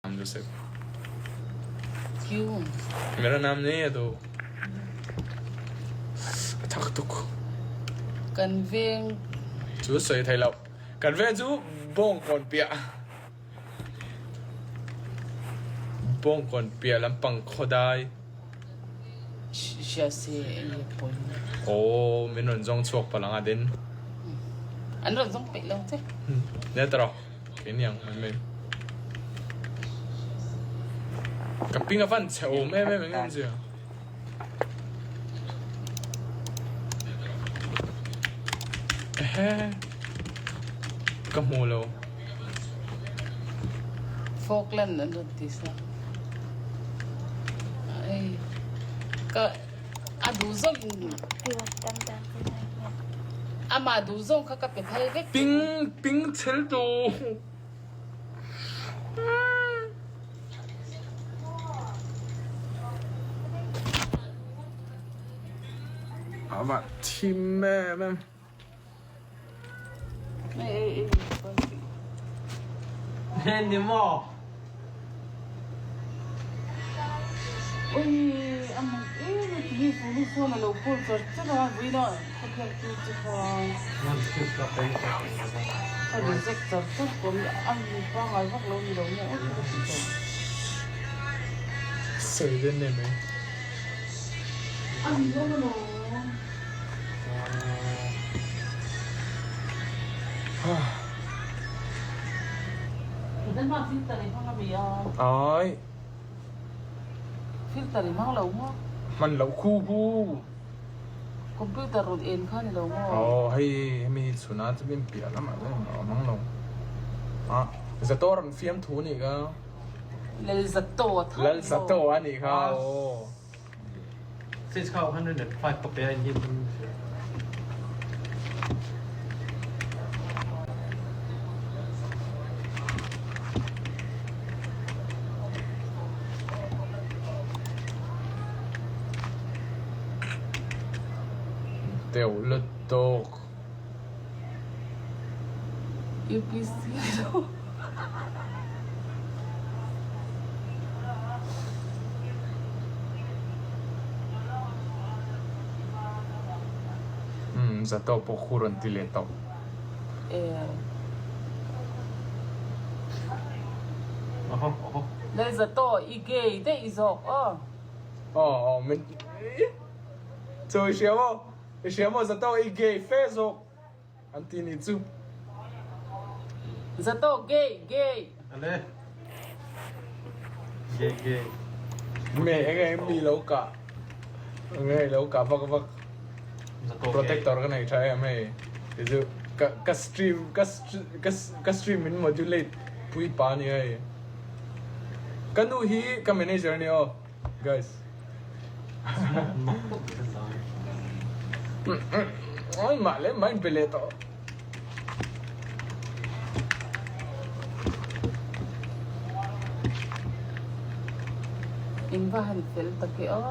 नाम Joseph. क्यों? मेरा नाम नहीं है तो thak tuk. Kan veng Chu soi thei lo. Kan veng chu bawngkawn piah. Bawngkawn piah lampang khuadai. Hria se ei a pawi. Aw, min rawn zawng chhuak palh ang a din. An rawn zawng peih lo che. Nia tawh. Kei niang mai mai. Ka ping a van chhe awm em em eng em zia. Ehe. Ka hmu lo. Falkland an rawn ti sa. Ei. Ka a duh zawng in amah duh zawng kha ka pe phal vek. Ping ping chhel tu. A va thim em em. Ni maw? Sawi den em mai. Ai. Filter i hmang lo maw? Hman loh khu khu. Computer rawn en kha ni lo maw? Aw hei hemi hi chhun a chumin piah lamah te a hmang lo. Ah Zato rawn fiam thu nih kha. Lal Zato a tho. Lal Zato a nih kha aw. 605 ka pe a in hi. Teuh lutuk. UPC lo. Umm zato pawh khu rawn ti leh tawh. Lal zato i gay daih zawk aw. Aw aw min chu i hria maw i hria maw zato i gay fe zawk an ti nih chu. Zato gay gay. Ale gay gay. Me enge mi lo kah enge lo kah vak vak protector ka nei tha em hei ti chu ka ka stream ka ka stream min modulate pui pa ni hei ka nu hi ka manager a ni aw guys mah leh mah in pe leh tawh. In va han fel tak e aw.